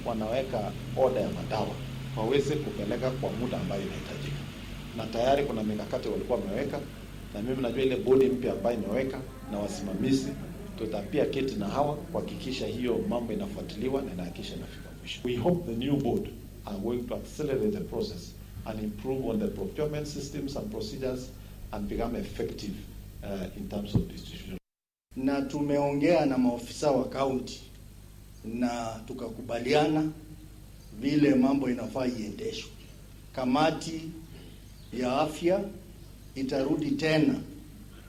Wanaweka oda ya madawa waweze kupeleka kwa muda ambayo inahitajika, na tayari kuna mikakati walikuwa wameweka, na mimi najua ile bodi mpya ambayo imeweka na wasimamizi, tutapia keti na hawa kuhakikisha hiyo mambo inafuatiliwa na inahakikisha inafika mwisho. We hope the new board are going to accelerate the process and improve on the procurement systems and procedures and become effective in terms of distribution. Na tumeongea na maofisa wa kaunti na tukakubaliana vile mambo inafaa iendeshwe. Kamati ya afya itarudi tena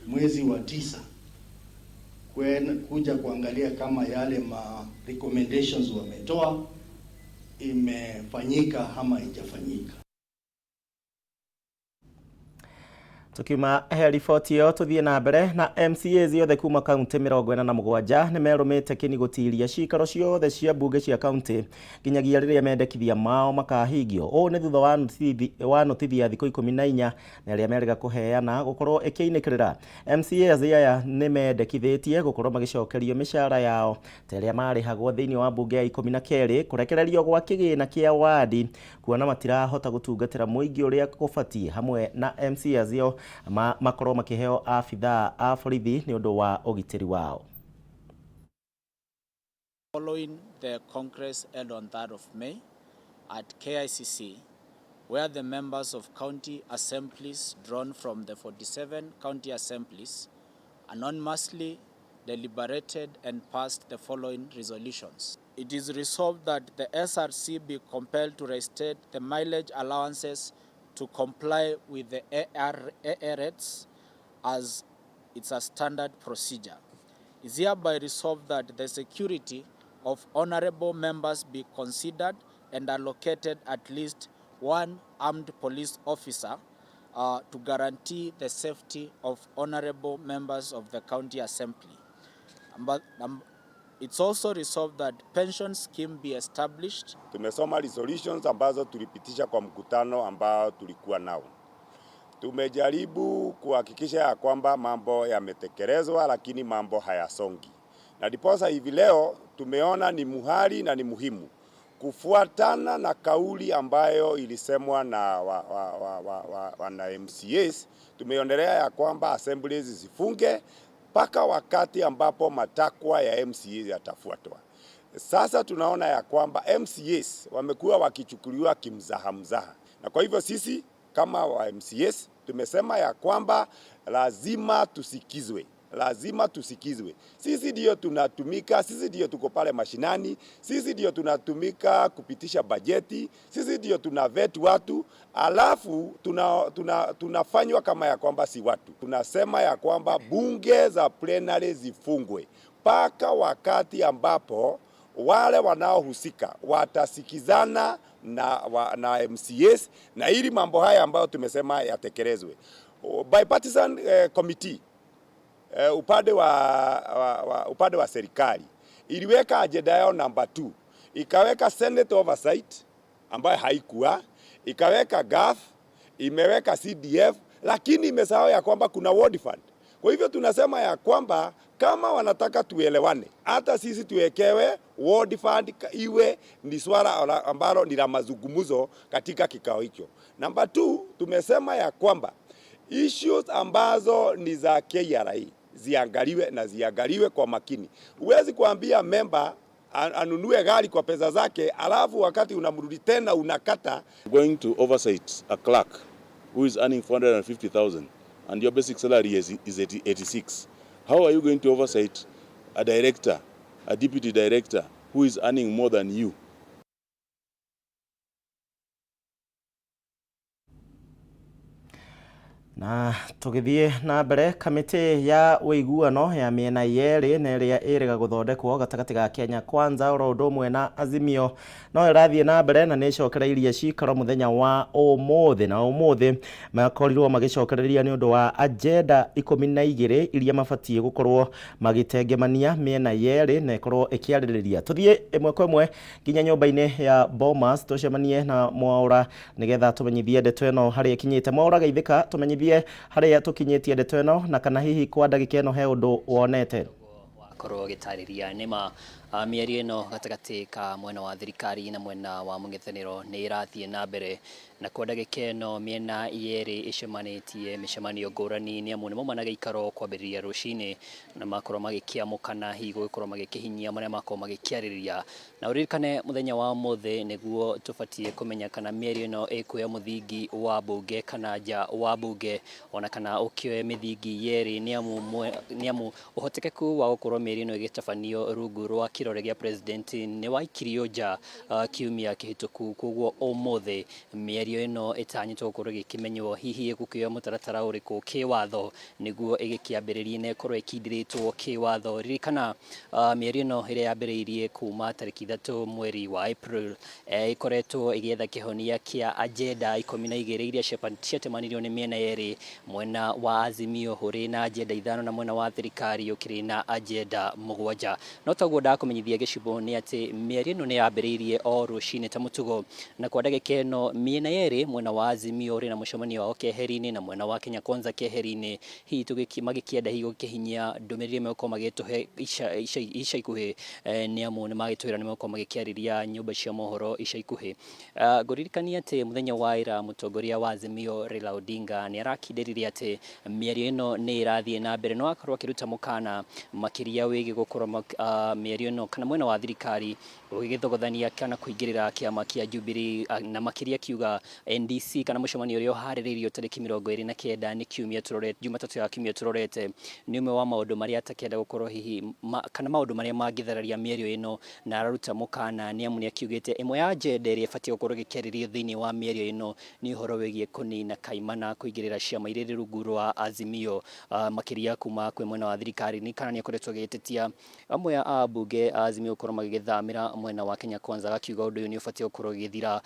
mwezi wa 9 kuja kuangalia kama yale ma recommendations wametoa imefanyika ama haijafanyika. Tukiuma he riboti ĩyo, tũthiĩ na mbere na MCAs othe kuma kaunti 47 nĩ merũmĩte kĩni gũtiria cikaro ciothe cia mbunge cia kaunti nginyagia rĩrĩa mendekithia mao makahingio. Ũũ nĩ thutha wa notithi ya thikũ 14 na ĩrĩa merĩga kũheana gũkorwo ĩkĩinĩkĩrĩra. MCAs aya nĩ mendekithĩtie gũkorwo magĩcokerio mĩcara yao ta ĩrĩa marĩhagwo thĩinĩ wa mbunge ya 12, kũrekererio gwa kĩgĩna kĩa wadi kuona matirahota gũtungatĩra mũingĩ ũrĩa gũbatiĩ, hamwe na MCAs yo makorwo makĩheo abithaa a borithi nĩ ũndũ wa ũgitĩri wao. Following the Congress held on 3rd of May at KICC, where the members of county assemblies drawn from the 47 county assemblies anonymously deliberated and passed the following resolutions. It is resolved that the SRC be compelled to restate the mileage allowances to comply with the AA rates as it's a standard procedure. It is hereby resolved that the security of honorable members be considered and allocated at least one armed police officer to guarantee the safety of honorable members of the county assembly. But it's also resolved that pension scheme be established. Tumesoma resolutions ambazo tulipitisha kwa mkutano ambao tulikuwa nao. Tumejaribu kuhakikisha ya kwamba mambo yametekelezwa, lakini mambo hayasongi. Na ndiposa hivi leo tumeona ni muhali na ni muhimu kufuatana na kauli ambayo ilisemwa na wana MCAs. Tumeonelea ya kwamba assemblies zifunge mpaka wakati ambapo matakwa ya MCAs yatafuatwa. Sasa tunaona ya kwamba MCAs wamekuwa wakichukuliwa kimzaha mzaha, na kwa hivyo sisi kama wa MCAs tumesema ya kwamba lazima tusikizwe. Lazima tusikizwe. Sisi ndio tunatumika, sisi ndio tuko pale mashinani, sisi ndio tunatumika kupitisha bajeti, sisi ndio tuna vet watu, alafu tunafanywa kama ya kwamba si watu. Tunasema ya kwamba bunge za plenary zifungwe mpaka wakati ambapo wale wanaohusika watasikizana na MCAs, na ili mambo haya ambayo tumesema yatekelezwe. Bipartisan committee upande wa serikali iliweka agenda yao number 2, ikaweka Senate oversight ambayo haikuwa, ikaweka GAF, imeweka CDF, lakini imesahau ya kwamba kuna ward fund. Kwa hivyo tunasema ya kwamba kama wanataka tuelewane, hata sisi tuwekewe ward fund iwe ni swala ambalo ni la mazungumzo katika kikao hicho. Number 2, tumesema ya kwamba issues ambazo ni za KRA ziangaliwe na ziangaliwe kwa makini. Huwezi kuambia member anunue gari kwa pesa zake, alafu wakati unamrudi tena unakata. Going to oversight a clerk who is earning 450,000 and your basic salary is 86. How are you going to oversight a director, a deputy director who is earning more than you? Na tũgĩthiĩ na mbere, kamĩtĩ ya ũiguano ya mĩena yerĩ na ĩrĩa ĩrĩga gũthondekwo gatagatĩ ga Kenya Kwanza oro ũndũ ũmwe na Azimio no ĩrathiĩ na mbere na nĩ ĩcokereirie cikaro mũthenya wa ũmũthĩ, na ũmũthĩ makorirwo magĩcokereria nĩ ũndũ wa agenda 12 iria mabatiĩ gũkorwo magĩtengemania mĩena yerĩ na ĩkorwo ĩkĩarĩrĩria. Tũthiĩ ĩmwe kwa ĩmwe nginya nyũmba-inĩ ya Bomas tũcemanie na Mwaũra nĩgetha tũmenyithie ndeto ĩno harĩa ĩkinyĩte. Mwaũra, geithĩka, tũmenyithie harĩa tũkinyĩtie ndeto ĩno na kana hihi kwa ndagĩka ĩno he ũndũ wonete. Wakorwo ũgĩtarĩria nĩma. Mĩario ĩno gatagatĩ ka mwena wa thirikari na mwena wa mũng'ethanĩro nĩ ĩrathiĩ na mbere, na kwa ndagĩka ĩno mĩena yerĩ ĩcemanĩtie mĩcemanio ngũrani, nĩ amu nĩ mauma na gĩikaro kwambĩrĩria rũcinĩ na makorwo magĩkĩamũkana, hihi gũgĩkorwo magĩkĩhinyia marĩa makorwo magĩkĩarĩrĩria. Na ũririkane mũthenya wa ũmũthĩ nĩguo tũbatiĩ kũmenya kana mĩario ĩno ĩkuoya mũthingi wa mbunge kana nja wa mbunge, ona kana ũkĩoe mĩthingi yerĩ, nĩ amu ũhotekeku wa gũkorwo mĩario ĩno ĩgĩtabanio rungu rwa kĩrore gĩa president nĩ waikirio nja kiumia kĩhĩtũku. Koguo ũmũthĩ mĩario ĩno ĩtanyĩtwo gũkorwo ĩgĩkĩmenywo hihi ĩgũkĩoya mũtaratara ũrĩkũ kĩwatho nĩguo ĩgĩkĩambĩrĩrie na ĩkorwo ĩkindĩrĩtwo kĩwatho. Ririkana mĩario ĩno ĩrĩa yambĩrĩirie kuma tarĩki 3 mweri wa April ĩkoretwo ĩgĩetha kĩhonia kĩa agenda 12 iria ciatemanirio nĩ mĩena yerĩ, mwena wa Azimio ũrĩ na agenda 5 na mwena wa thirikari ũkĩrĩ na agenda 7. No taguo ndakũmenyithia gĩcigo nĩ atĩ mĩario ĩno nĩ yambĩrĩirie o rũcinĩ ta mũtugo, na kwa ndagĩka ĩno mĩena yerĩ, mwena wa Azimio ũrĩ na mũcemanio wao keheri-inĩ na mwena wa Kenya Kwanza keheri-inĩ, hihi magĩkĩenda hihi gũkĩhinyia ndũmĩrĩri megũkorwo magĩtũhe ica ikuhĩ, nĩ amu nĩ magĩtwĩra nĩ megũkorwo magĩkĩarĩria nyũmba cia mohoro ica ikuhĩ. Ngũririkania atĩ mũthenya wa ira mũtongoria wa Azimio Raila Odinga nĩ arakindĩrire atĩ mĩario ĩno nĩ ĩrathiĩ na mbere, no akorwo akĩruta mũkana makĩria wĩgiĩ gũkorwo mĩario ĩno kana mwena wa thirikari ũgĩgĩthogothania kana kũingĩrĩra kĩama kĩa Jubilee, na makĩria akiuga NDC kana mũcemanio ũrĩa ũharĩrĩirio tarĩki 29 nĩ kiumia tũrorete, Jumatatũ ya kiumia tũrorete, nĩ ũmwe wa maũndũ marĩa atakĩenda gũkorwo hihi kana maũndũ marĩa mangĩthararia mĩario ĩno, na araruta mũkana nĩ amu nĩ akiugĩte ĩmwe ya agenda ĩrĩa ĩbatiĩ gũkorwo ĩgĩkĩarĩrio thĩinĩ wa mĩario ĩno nĩ ũhoro wĩgiĩ kũnina kaimana kũingĩrĩra ciama iria irĩ rungu rwa Azimio, makĩria kuma kwĩ mwena wa thirikari, nĩ kana nĩ akoretwo agĩtetia amwe a ambunge a Azimio gũkorwo magĩgĩthamĩra mwena wa Kenya Kwanza, agakiuga ũndũ ũyũ nĩ ũbatiĩ gũkorwo ũgĩthira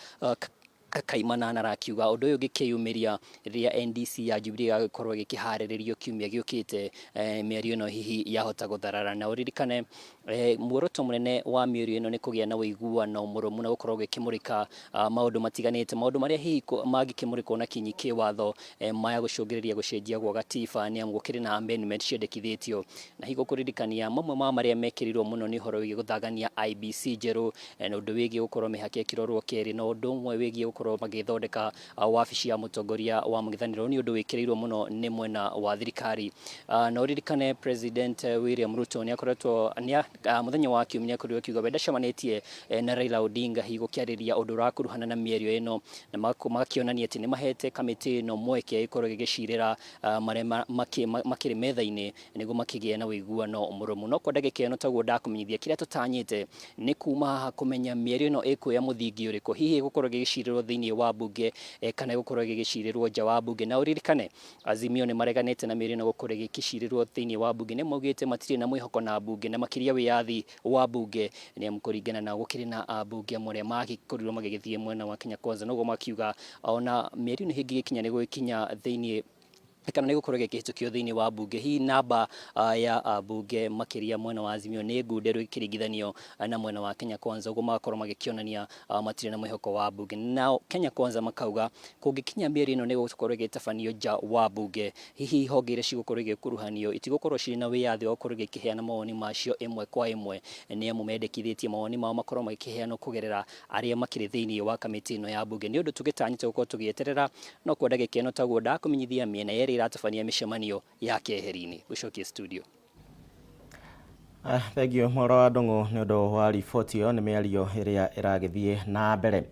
kaimana, na arakiuga ũndũ ũyũ ũngĩkĩyumĩria rĩrĩa NDC ya Jubilee ĩgagĩkorwo ĩgĩkĩharĩrĩrio kiumia gĩũkĩte, mĩario ĩno hihi yahota gũtharara. Na ũririkane muoroto mũnene wa mĩario ĩno nĩ kũgĩa na ũiguano mũrũmu na gũkorwo gĩkĩmũrĩka maũndũ matiganĩte, maũndũ marĩa hihi mangĩkĩmũrĩkwo na kinyi kĩwatho maya gũcũngĩrĩria gũcenjia gwa gatiba, nĩ amu gũkĩrĩ na amendment ciendekithĩtio. Na hihi gũkũririkania mamwe ma marĩa mekĩrĩirwo mũno nĩ ũhoro wĩgiĩ gũthagania IBC njerũ, na ũndũ wĩgiĩ gũkorwo mĩhaka ĩkĩrorwo kerĩ, na ũndũ ũmwe wĩgiĩ gũkorwo magĩthondeka wabici ya mũtongoria wa mũng'ethanĩro, nĩ ũndũ wĩkĩrĩirwo mũno nĩ mwena wa thirikari. Na ũririkane President William Ruto nĩ akoretwo mũthenya wa kiumia akorirwo akiuga we ndacemanĩtie na Raila Odinga hihi gũkĩarĩria ũndũ ũrakuruhana na mĩario ĩno, na makĩonania atĩ nĩ mahete kamĩtĩ ĩno mweke ĩkorwo ĩgĩcirĩra marĩa makĩrĩ metha-inĩ nĩguo makĩgĩe na ũiguano mũrũmu. No kwa ndagĩka ĩno taguo ndakũmenyithia kĩrĩa tũtanyĩte nĩ kuma haha kũmenya mĩario ĩno ĩkuoya mũthingi ũrĩkũ, hihi ĩgũkorwo ĩgĩcirĩrwo thĩinĩ wa mbunge kana ĩgũkorwo ĩgĩcirĩrwo nja wa mbunge. Na ũririkane Azimio nĩ mareganĩte na mĩario ĩno gũkorwo ĩgĩcirĩrwo thĩinĩ wa mbunge, nĩ maugĩte matirĩ na mwĩhoko na mbunge na makĩria wĩyathi wa mbunge, nĩ amu kũringana na gũkĩrĩ na ambunge amwe arĩa magĩkorirwo magĩgĩthiĩ mwena wa Kenya Kwanza, noguo makiuga ona mĩario ĩno ĩngĩgĩkinya nĩ gũgĩkinya thĩinĩ kana nĩ gũkorwo ĩgĩkĩhĩtũkio thĩinĩ wa mbunge, hihi namba ya ambunge makĩria mwena wa Azimio nĩ ngunderu ĩkĩringithanio na mwena wa Kenya Kwanza, ũguo magakorwo magĩkĩonania matirĩ na mwĩhoko wa mbunge. Nao Kenya Kwanza makauga kũngĩkinya mĩario ĩno nĩ gũkorwo ĩgĩtabanio nja wa mbunge, hihi honge iria cigũkorwo igĩkuruhanio itigũkorwo cirĩ na wĩyathi wa gũkorwo igĩkĩheana mawoni macio ĩmwe kwa ĩmwe, nĩ amu mendekithĩtie mawoni mao makorwo magĩkĩheanwo kũgerera arĩa makĩrĩ thĩinĩ wa kamĩtĩ ĩno ya mbunge. Nĩ ũndũ tũgĩtanyĩte gũkorwo tũgĩeterera, no kwa ndagĩka ĩno taguo ndakũmenyithia mĩena yerĩ ĩratabania mĩcemanio ya keheri-inĩ. Gũcokie studio. Thengiũ Mworo wa Ndung'u nĩ ũndũ wa riboti ĩyo, nĩ mĩario ĩrĩa ĩragĩthiĩ na mbere.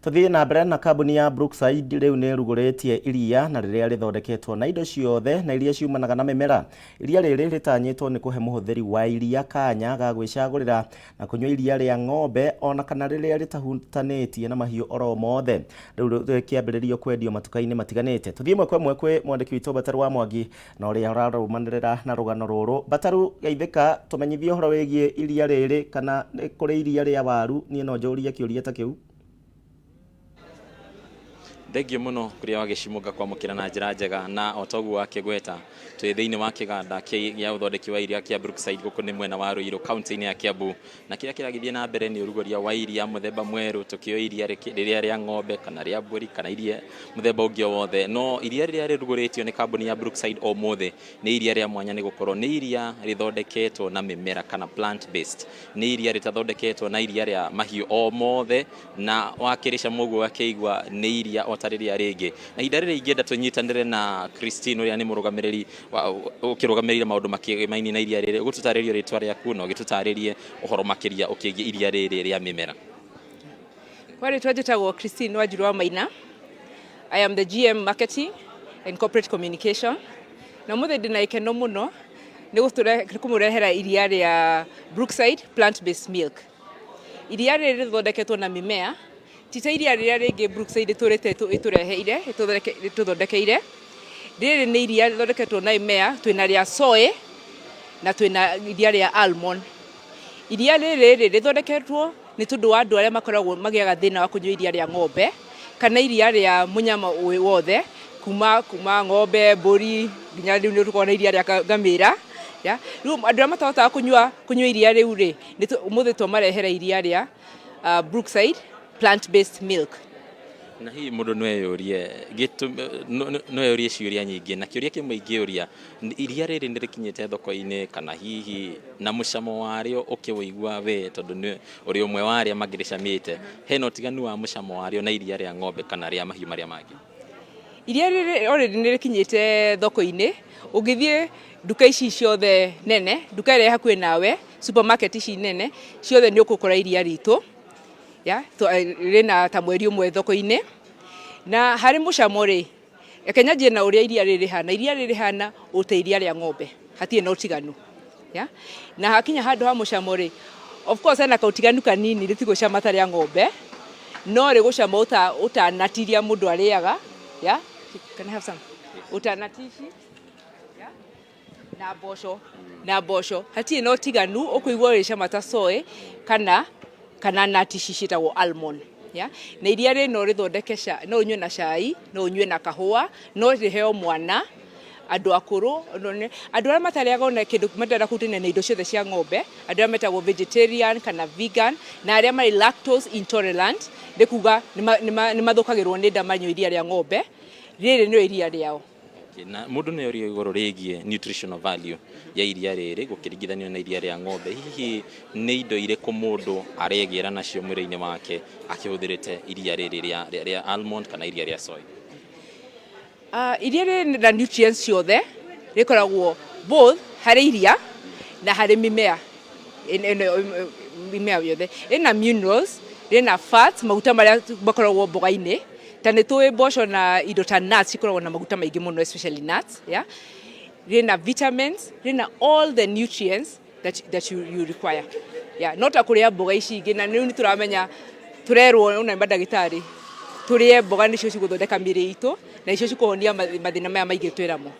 Tũthiĩ na mbere na kambuni ya Brookside rĩu nĩ ĩrugũrĩtie iria na rĩrĩa rĩthondeketwo na indo ciothe na iria ciumanaga na mĩmera. Iria rĩrĩ rĩtanyĩtwo nĩ kũhe mũhũthĩri wa iria kanya ga gwĩcagũrĩra na kũnyua iria rĩa ng'ombe ona kana rĩrĩa rĩtahutanĩtie na mahiũ oro mothe. Rĩu rĩkĩambĩrĩrio kwendio matuka-inĩ matiganĩte. Tũthiĩ ĩmwe kwa ĩmwe kwĩ mwandĩki witũ Mbataru wa Mwangi na ũrĩa ũrarũmanĩrĩra na rũgano rũrũ. Mbataru, geithĩka, tũmenyithie ũhoro wĩgiĩ iria rĩrĩ kana nĩ kũrĩ iria rĩa waru, niĩ no njũrie kĩũria ta kĩu. Thengio muno kuria wa gĩcimu ngakwamũkĩra na njĩra njega, na o toguo wakĩgweta twĩ thĩinĩ wa kĩganda gĩa ũthondeki wa iria kĩa Brookside gũkũ nĩ mwena wa Ruiru kaunti-inĩ ya Kiambu, na kĩrĩa kĩragĩthiĩ na mbere nĩ ũrugũria wa iria mũthemba mwerũ. Tũkĩoĩ iria rĩrĩa rĩa ng'ombe kana rĩa mbũri kana iria mũthemba ũngĩ o wothe, no iria rĩrĩa rĩrugũrĩtio nĩ kambuni ya Brookside ũmũthĩ nĩ iria rĩa mwanya, nĩ gũkorwo nĩ iria rĩthondeketwo na mĩmera kana plant based, nĩ iria rĩtathondeketwo na iria rĩa mahiũ o mothe, na wakĩrĩcama ũguo wakĩigua nĩ iria o ta rĩrĩa rĩngĩ. Na ihinda rĩrĩ ingĩenda tũnyitanĩre na Christine ũrĩa nĩ mũrũgamĩrĩri ũkĩrũgamĩrĩire maũndũ makĩgemaini na iria rĩrĩ. Ũgũtũtarĩrie rĩtwa rĩaku na ũgĩtũtarĩrie ũhoro makĩria ũkĩgiĩ iria rĩrĩ rĩa mĩmera. Kwa rĩtwa njĩtagwo Christine Wanjiru wa Maina. I am the GM Marketing and Corporate Communication. Na ũmũthĩ ndĩna gĩkeno mũno nĩ kũmũrehera iria rĩa Brookside plant-based milk. Iria rĩrĩ rĩthondeketwo na mĩmea, ti ta iria rĩrĩa rĩngĩ Brookside ĩtũrĩte ĩtũreheire, ĩtũthondekeire. Rĩrĩ nĩ iria rĩthondeketwo na mĩmea, twĩna rĩa soy na twĩna iria rĩa almond. Iria rĩrĩ rĩ rĩthondeketwo nĩ tondũ wa andũ arĩa makoragwo magĩaga thĩna wa kũnyua iria rĩa ng'ombe kana iria rĩa mũnyama wothe, kuma ng'ombe, mbũri, nginya rĩu nĩ tũkoragwo na iria rĩa ngamĩra. Rĩu andũ arĩa matahotaga kũnyua iria rĩu rĩ, ũmũthĩ twamarehera iria rĩa Brookside plant-based milk. Na hihi mũndũ no eyũrie no eyũrie ciũria nyingĩ, na kĩũria kĩmwe ingĩũria, iria rĩrĩ nĩ rĩkinyĩte thoko-inĩ kana hihi, na mũcamo warĩo ũkĩwũigua we tondũ nĩ ũrĩ ũmwe wa arĩa mangĩrĩcamĩte, hena ũtiganu wa mũcamo warĩo na iria rĩa ng'ombe kana rĩa mahiũ marĩa mangĩ? Iria rĩrĩ already nĩ rĩkinyĩte thoko-inĩ. Ũngĩthiĩ nduka ici ciothe nene, nduka ĩrĩa ĩ hakuhĩ nawe, supermarket ici nene ciothe, nĩ ũgũkora iria ritũ. Rĩna ta mweri ũmwe thoko-inĩ. Na harĩ mũcamo rĩ, reke nyanjie na ũrĩa iria rĩrĩ rĩhana. Iria rĩrĩ rĩhana o ta iria rĩa ng'ombe, hatirĩ na ũtiganu. Na hakinya handũ ha mũcamo rĩ, of course hena kaũtiganu kanini, rĩtigũcama ta rĩa ng'ombe, no rĩgũcama ũta nut iria mũndũ arĩaga. Can I have some? Ũta nut ici na mboco hatirĩ na ũtiganu, ũkũigua rĩcama ta soy kana nut ici ciĩtagwo almond. Na iria rĩrĩ no rĩthondeke, no ũnyue na cai, no ũnyue na kahũa, no rĩheo mwana, andũ akũrũ, andũ arĩa matarĩaga ona kĩndũ, matarenda kũhutania na indo ciothe cia ng'ombe, andũ arĩa metagwo vegetarian kana vegan, na arĩa marĩ lactose intolerant, nĩ kuga nĩ mathũkagĩrwo nĩ nda manyua iria rĩa ng'ombe, rĩrĩ nĩrĩo iria rĩao. Na mũndũ nĩ orio igũrũ rĩgiĩ nutritional value ya iria rĩrĩ gũkĩringithanio na iria rĩa ng'ombe, hihi nĩ indo irĩkũ mũndũ aregĩra nacio mwĩrĩ-inĩ wake akĩhũthĩrĩte iria rĩrĩ rĩa almond kana iria rĩa soy? Iria rĩrĩ na nutrients ciothe, rĩkoragwo both harĩ iria na harĩ mĩmea, mĩmea yothe. Rĩna minerals, rĩna fats, maguta marĩa makoragwo mboga-inĩ, ta nĩ tũĩ mboco na indo ta nuts cikoragwo na maguta maingĩ mũno, especially nuts, yeah? Rĩna vitamins, rĩna all the nutrients that you require. Yeah, no ta kũrĩa mboga ici ingĩ, na rĩu nĩ tũramenya, tũrerwo ona nĩ mandagĩtarĩ tũrĩe mboga, nĩcio cigũthondeka mĩrĩ itũ na icio cikũhonia mathĩna maya maingĩ twĩramo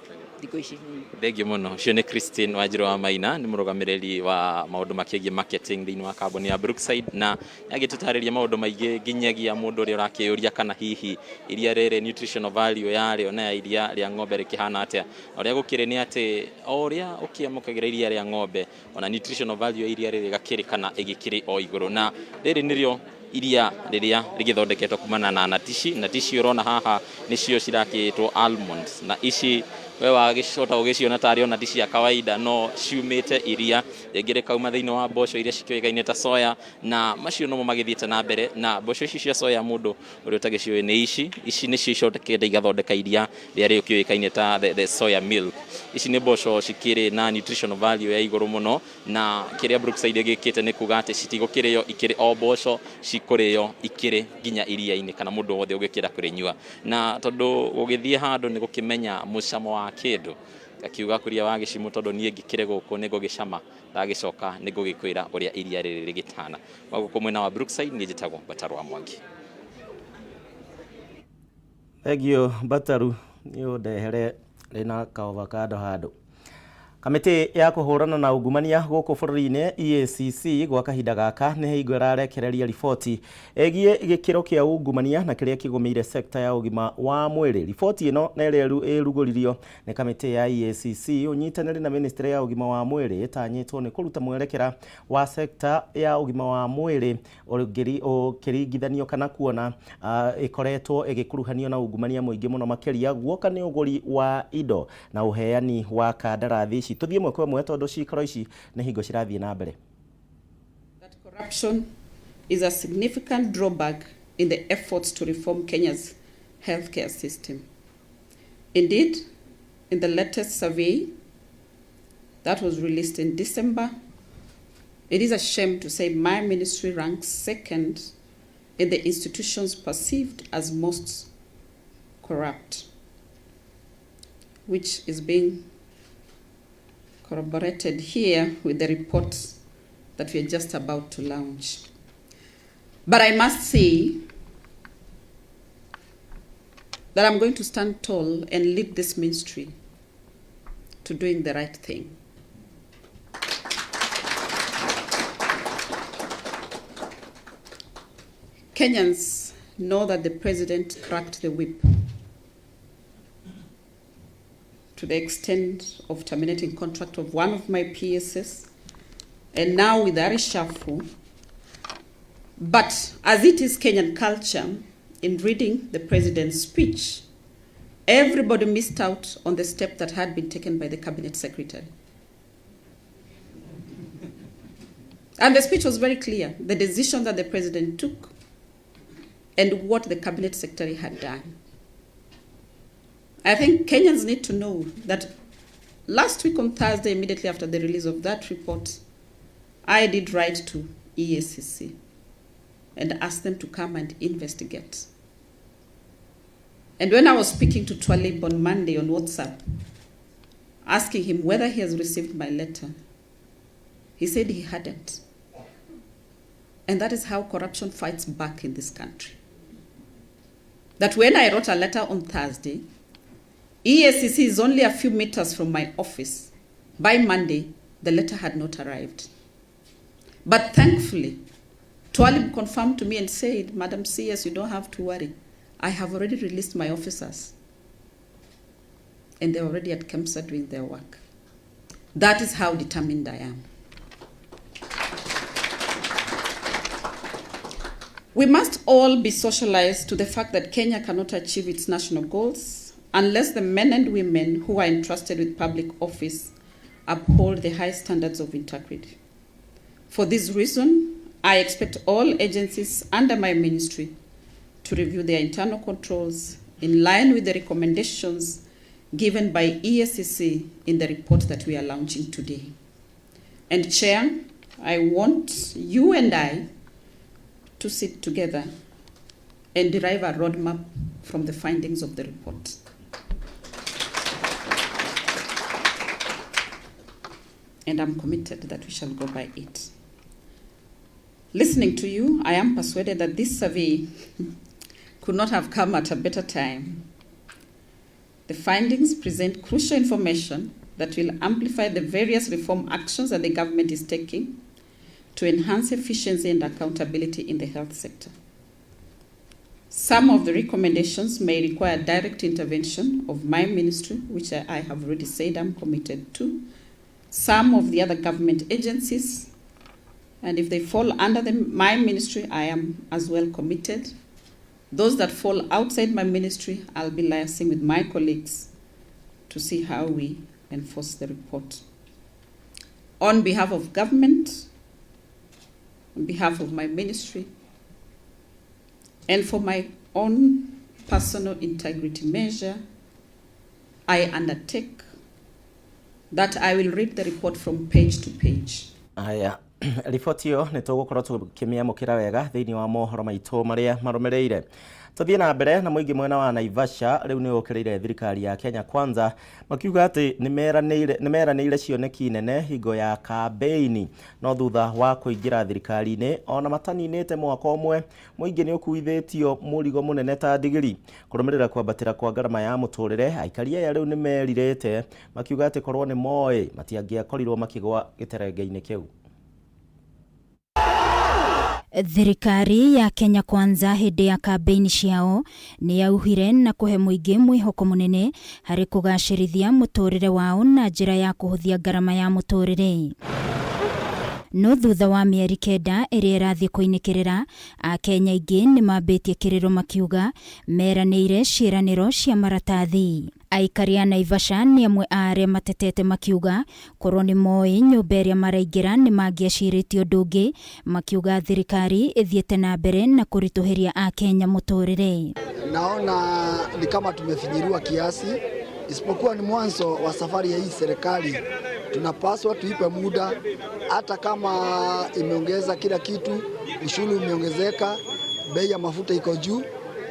thikũ ici. Thengio mũno. Ũcio nĩ Christine Wanjiru wa Maina, nĩ mũrũgamĩrĩri wa maũndũ makĩgiĩ marketing thĩinĩ wa kambuni ya Brookside, na agĩtũtarĩria maũndũ maingĩ nginyagia mũndũ ũrĩa ũrakĩũria kana hihi iria rĩrĩ nutritional value yarĩo na ya iria rĩa ng'ombe rĩkĩhana atĩa. Na ũrĩa gũkĩrĩ nĩ atĩ o ũrĩa ũkĩamũkagĩra iria rĩa ng'ombe, ona nutritional value ya iria rĩrĩ gakĩrĩ kana ĩgĩkĩrĩ o igũrũ. Na rĩrĩ nĩrĩo iria rĩrĩa rĩgĩthondeketwo kumana na nut ici. Nut ici ũrona haha nĩcio cirakĩtwo almonds, na ici we wagĩcota ũgĩciona tarĩ o nut cia kawaida, no ciumĩte iria rĩngĩ rĩkauma thĩinĩ wa mboco iria cikĩũĩkaine ta soya, na macio nomo magĩthiĩte na mbere. Na mboco ici cia soya, mũndũ ũrĩa ũtagĩciũĩ, nĩ ici. Ici nĩcio icokete igathondeka iria rĩrĩa rĩkĩũĩkaine ta the soya milk. Ici nĩ mboco cikĩrĩ na nutritional value ya igũrũ mũno, na kĩrĩa Brookside ĩgĩkĩte nĩ kuga atĩ citigũkĩrĩo ikĩrĩ o mboco, cikũrĩo ikĩrĩ nginya iria-inĩ kana mũndũ wothe ũngĩkĩenda kũrĩnyua. Na tondũ gũgĩthiĩ handũ nĩ gũkĩmenya mũcamo wa kĩndũ, ngakiuga kũria wa gĩcimũ, tondũ niĩ ngĩkĩrĩ gũkũ nĩ ngũgĩcama, ndagĩcoka nĩ ngũgĩkwĩra ũrĩa iria rĩrĩ rĩgĩtana wa gũkũ mwena wa Brookside. Niĩ njĩtagwo Mbataru wa Mwangi. Thengio Mbataru, nĩ ũndehere rĩna ka avocado handũ. Kamĩtĩ ya kũhũrana na ungumania gũkũ bũrũri-inĩ EACC gwa kahinda gaka nĩ hingo ĩrarekereria riboti ĩgiĩ gĩkĩro kĩa ungumania na kĩrĩa kĩgũmĩire sekta ya ũgima wa mwĩrĩ. Riboti ĩno na ĩrĩa ĩrugũririo nĩ kamĩtĩ ya EACC ũnyitanĩri na ministry ya ũgima wa mwĩrĩ ĩtanyĩtwo nĩ kũruta mwerekera wa sekta ya ũgima wa mwĩrĩ ũkĩringithanio kana kuona ĩkoretwo ĩgĩkuruhanio na ungumania mũingĩ mũno makĩria guoka nĩ ũgũri wa indo na ũheani wa kandarathi ici. Tũthiĩ ĩmwe kwa ĩmwe tondũ cikaro ici nĩ hingo cirathiĩ na mbere. That corruption is a significant drawback in the efforts to reform Kenya's healthcare system. Indeed, in the latest survey that was released in December, it is a shame to say my ministry ranks second in the institutions perceived as most corrupt, which is being corroborated here with the report that we are just about to launch. But I must say that I'm going to stand tall and lead this ministry to doing the right thing. Kenyans know that the president cracked the whip to the extent of terminating contract of one of my PSs, and now with a reshuffle. But as it is Kenyan culture, in reading the president's speech, everybody missed out on the step that had been taken by the cabinet secretary. And the speech was very clear, the decision that the president took and what the cabinet secretary had done. I think Kenyans need to know that last week on Thursday, immediately after the release of that report, I did write to EACC and asked them to come and investigate. And when I was speaking to Twalib on Monday on WhatsApp, asking him whether he has received my letter, he said he hadn't. And that is how corruption fights back in this country. That when I wrote a letter on Thursday, EACC is only a few meters from my office. By Monday, the letter had not arrived. But thankfully, Twalib confirmed to me and said, Madam CS, you don't have to worry. I have already released my officers. And they're already at KEMSA doing their work. That is how determined I am. We must all be socialized to the fact that Kenya cannot achieve its national goals unless the men and women who are entrusted with public office uphold the high standards of integrity. For this reason, I expect all agencies under my ministry to review their internal controls in line with the recommendations given by EACC in the report that we are launching today. And Chair, I want you and I to sit together and derive a roadmap from the findings of the report. And I'm committed that we shall go by it. Listening to you, I am persuaded that this survey could not have come at a better time. The findings present crucial information that will amplify the various reform actions that the government is taking to enhance efficiency and accountability in the health sector. Some of the recommendations may require direct intervention of my ministry, which I have already said I'm committed to, some of the other government agencies, and if they fall under my ministry, I am as well committed. Those that fall outside my ministry, I'll be liaising with my colleagues to see how we enforce the report. On behalf of government, on behalf of my ministry, and for my own personal integrity measure, I undertake that I will read the report from page to page. Haya. Riboti ĩyo nĩ tũgũkorwo tũkĩmĩamũkĩra wega thĩinĩ wa mohoro maitũ marĩa marũmĩrĩire. Tũthiĩ na mbere na mũingĩ mwena wa Naivasha rĩu nĩ ũkĩrĩire thirikari ya Kenya Kwanza, makiuga atĩ nĩ meranĩire cioneki nene hingo ya kambeini, no thutha wa kũingĩra thirikari-inĩ ona mataninĩte mwaka ũmwe, mũingĩ nĩ ũkuithĩtio mũrigo mũnene ta ndigiri. Kũrũmĩrĩra kwambatĩra kwa ngarama ya mũtũrĩre, aikari aya rĩu nĩ merirĩte, makiuga atĩ korwo nĩ moĩ matiangĩakorirwo makĩgwa gĩterenge-inĩ kĩu. Thirikari ya Kenya Kwanza hĩndĩ ya kambeini ciao nĩ yauhire na kũhe mũingĩ mwĩhoko mũnene harĩ kũgacĩrithia mũtũrĩre wao na njĩra ya kũhũthia ngarama ya mũtũrĩre. No thutha wa mĩeri 9 ĩrĩa ĩrathiĩ kũinĩkĩrĩra, Akenya aingĩ nĩ mambĩtie kĩrĩro makiuga meranĩire ciĩranĩro cia maratathi. Aikari a Naivasha nĩ amwe a arĩa matetete makiuga korwo nĩ moĩ nyũmba ĩrĩa maraingĩra nĩ mangĩacirĩtie ũndũ ũngĩ, makiuga thirikari ĩthiĩte na mbere na kũritũhĩria Akenya mũtũrĩre. Naona ni kama tumefinyiliwa kiasi, isipokuwa ni mwanzo wa safari ya hii serikali. Tunapaswa tuipe muda, hata kama imeongeza kila kitu, ushuru umeongezeka, bei ya mafuta iko juu,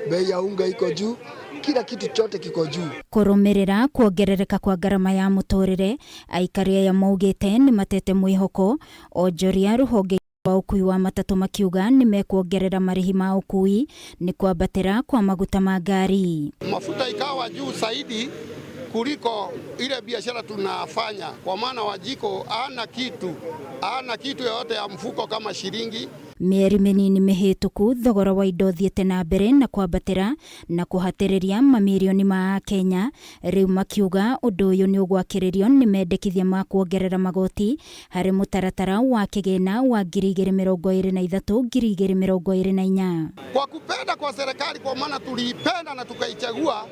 bei ya unga iko juu, kila kitu chote kiko juu. Kũrũmĩrĩra kuongerereka kwa ngarama ya mũtũrĩre, aikari aya maugĩte nĩ matete mwĩhoko onjoria rũhonge rwa ũkui wa matatũ makiuga nĩ mekuongerera marĩhi ma ũkui nĩ kwambatĩra kwa maguta ma ngari. Mafuta ikawa juu zaidi kuliko ile biashara tunafanya, kwa maana Wanjikũ hana kitu yoyote ya mfuko kama shilingi. Mĩeri mĩnini mĩhĩtũku, thogora wa indo ũthiĩte na mbere na kwambatĩra na kũhatĩrĩria mamirioni ma Akenya, rĩu makiuga ũndũ ũyũ nĩ ũgwakĩrĩrio nĩ mendekithia ma kuongerera magoti harĩ mũtaratara wa kĩgĩna wa 2023 2024. Kwa kupenda kwa serikali, kwa maana tuliipenda na tukaichagua,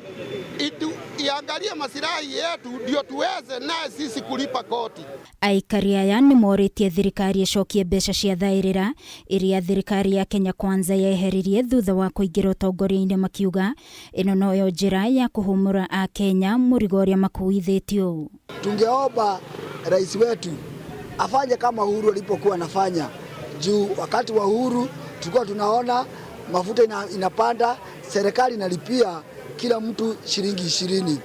iangalie masilahi yetu ndio tuweze naye sisi kulipa koti. Aikari aya nĩ morĩtie thirikari ĩcokie mbeca cia thaĩrĩra iria thirikari ya Kenya Kwanza yeheririe thutha wa kũingĩra ũtongoria-inĩ, makiuga ĩno noyo njĩra ya kũhũmũra Akenya mũrigo ũrĩa makuithĩtio. Tungeomba rais wetu afanye kama Uhuru alipokuwa anafanya, juu wakati wa Uhuru tulikuwa tunaona mafuta inapanda, serikali inalipia kila mtu shilingi 20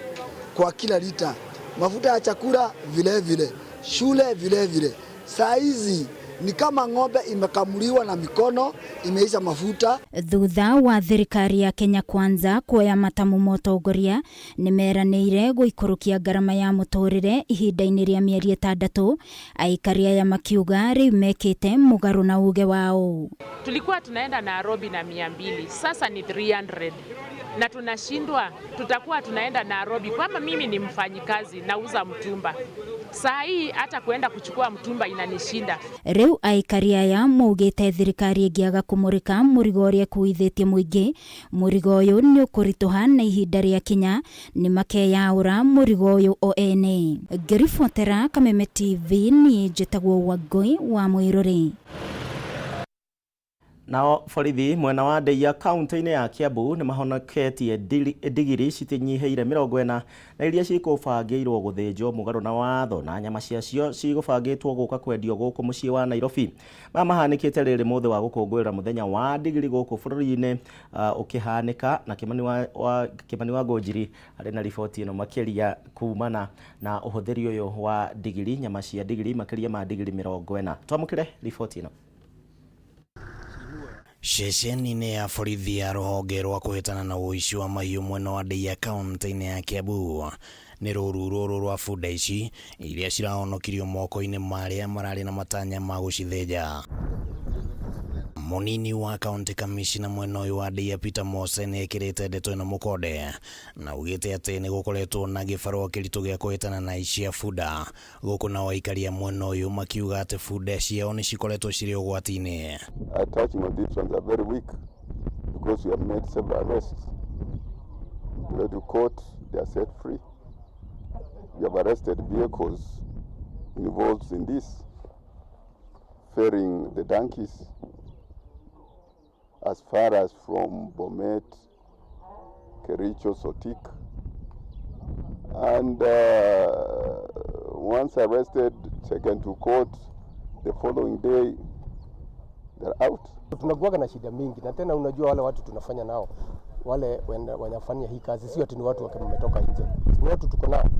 kwa kila lita, mafuta ya chakula vile vile, shule vile vile. Saa hizi ni kama ng'ombe imekamuliwa na mikono, imeisha mafuta. Thutha wa thirikari ya Kenya Kwanza kuoya matamu ma ũtongoria, nĩ meranĩire gũikũrũkia ngarama ya mũtũrĩre ihinda-inĩ rĩa mĩeri 6, aikari aya makiuga rĩu mekĩte mũgarũ na uge wao. Tulikuwa tunaenda Nairobi na 200, sasa ni 300 na tunashindwa, tutakuwa tunaenda Nairobi. Kama mimi ni mfanyikazi nauza mtumba, saa hii hata kuenda kuchukua mtumba inanishinda. Rĩu aikari aya maugĩte thirikari ĩngĩaga kũmũrĩka mũrigo ũrĩa ĩkuithĩtie mũingĩ, mũrigo ũyũ nĩ ũkũritũha na ihinda rĩa kinya nĩ makeyaũra mũrigo ũyũ o ene. Ngĩribotera Kameme TV, niĩ njĩtagwo Wangũi wa Mwĩrũrĩ. Nao borithi mwena wa Ndeia kaunti-inĩ ya Kiambu nĩ mahonoketie ndigiri citinyihĩire 40 na iria cikũbangĩirwo gũthĩnjwo mũgarũ na watho, na nyama ciacio cigũbangĩtwo gũka kwendio gũkũ mũciĩ wa Nairobi. Maya mahanĩkĩte rĩrĩ mũthĩ wa gũkũngũĩra mũthenya wa ndigiri gũkũ bũrũri-inĩ ũkĩhanĩka, na Kimani wa Ngũnjiri arĩ na riboti ĩno makĩria kumana na ũhũthĩri ũyũ wa ndigiri, nyama cia ndigiri makĩria ma ndigiri 40. Twamũkĩre riboti ĩno. Ceceni-inĩ ya borithi ya rũhonge rwa kũhĩtana na ũici wa mahiũ mwena wa Ndeia kaunti-inĩ ya Kiambu nĩ rũru rũrũ rwa bunda ici iria cirahonokirio moko-inĩ ma arĩa mararĩ na matanya ma gũcithĩnja. Mũnini wa county commissioner mwena ũyũ wa Ndeia Peter Mose nĩ ekĩrĩte ndeto ĩno mũkonde na augĩte atĩ nĩ gũkoretwo na gĩbarũa kĩritũ gĩa kũhĩtana na aici a bunda, gũkũ nao aikari a mwena ũyũ makiuga atĩ bunda ciao nĩ cikoretwo cirĩ ũgwati-inĩ. Touching on these ones are very weak because we have made several arrests. We go to court, they are set free. We have arrested vehicles involved in this, ferrying the donkeys as far as from Bomet, Kericho, Sotik. And once arrested, taken to court, The following day, they're out. Tunakuwaga na shida mingi, na tena unajua wale watu tunafanya nao wale wanafanya hii kazi sio ati ni watu wametoka nje, ni watu tuko nao.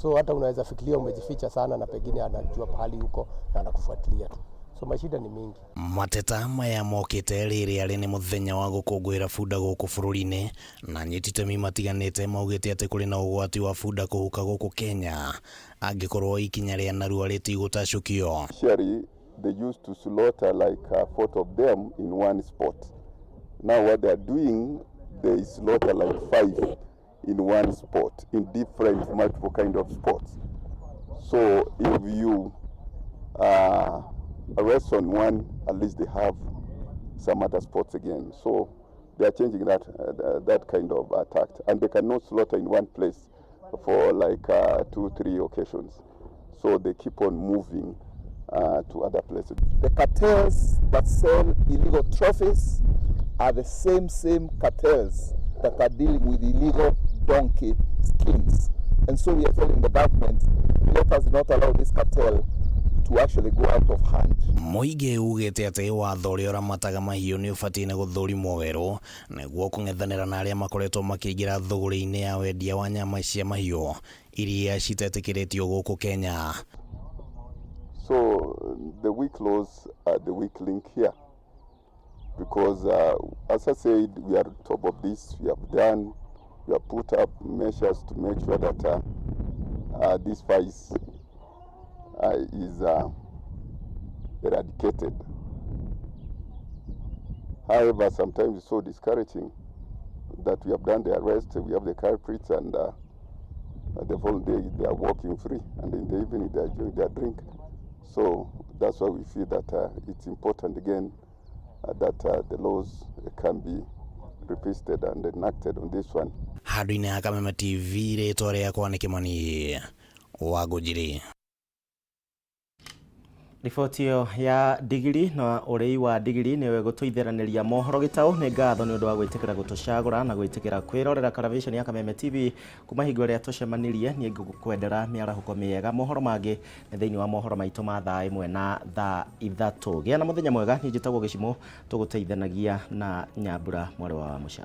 So hata unaweza fikiria umejificha sana, na pengine anajua pahali huko na anakufuatilia tu. So mashida ni mingi. Mateta maya mokĩte rĩrĩa arĩ nĩ mũthenya wa gũkũngũĩra bunda gũkũ bũrũri-inĩ na anyiti itemi matiganĩte maugĩte atĩ kũrĩ na ũgwati wa bunda kũhuka gũkũ Kenya angĩkorwo ikinya rĩa narua rĩtigũtacũkio. Initially, they used to slaughter like 40 of them in one spot. Now what they are doing, they slaughter like 5 in one spot, in different multiple kind of spots. So if you arrest on one, at least they have some other spots again. So they are changing that kind of attack, and they cannot slaughter in one place for like 2-3 occasions. So they keep on moving to other places. The cartels that sell illegal trophies are the same cartels that are dealing with illegal donkey skins. And so we are telling the government, let us not allow this cartel to actually go out of hand. Mũingĩ ugĩte atĩ watho ũrĩa ũramataga mahiũ nĩ ũbatiĩ nĩ gũthũrimwo werũ nĩguo kũng'ethanĩra na arĩa makoretwo makĩingĩra thũgũrĩ-inĩ ya wendia wa nyama cia mahiũ iria citetĩkĩrĩtio gũkũ Kenya. So the weak laws are the weak link here, because as I said, we are top of this. We have put up measures to make sure that this vice is eradicated. However, sometimes it's so discouraging that we have done the arrest, we have the culprits, and the whole day they are walking free, and in the evening they are enjoying their drink. So that's why we feel that it's important again that the laws can be revisited and enacted on this one. Handũ-inĩ ha Kameme TV, rĩtwa rĩakwa nĩ Kĩmani wa Ngũnjiri. Riboti ĩyo ya ndigiri na ũrĩi wa ndigiri nĩwe gũtũitheranĩria mohoro gĩtaũ. Nĩ ngatho nĩ ũndũ wa gwĩtĩkĩra gũtũcagũra na gwĩtĩkĩra kwĩrorera karaviceni ya Kameme TV kuma hingo ĩrĩa tũcemanirie. Niĩ ngũkwendera mĩarahũko mĩega. Mohoro mangĩ nĩ thĩinĩ wa mohoro maitũ ma thaa 1 na thaa 3. Gĩa na mũthenya mwega. Niĩ njĩtagwo Gĩcimo, tũgũteithanagia na Nyambura mwarĩ wa Mũca.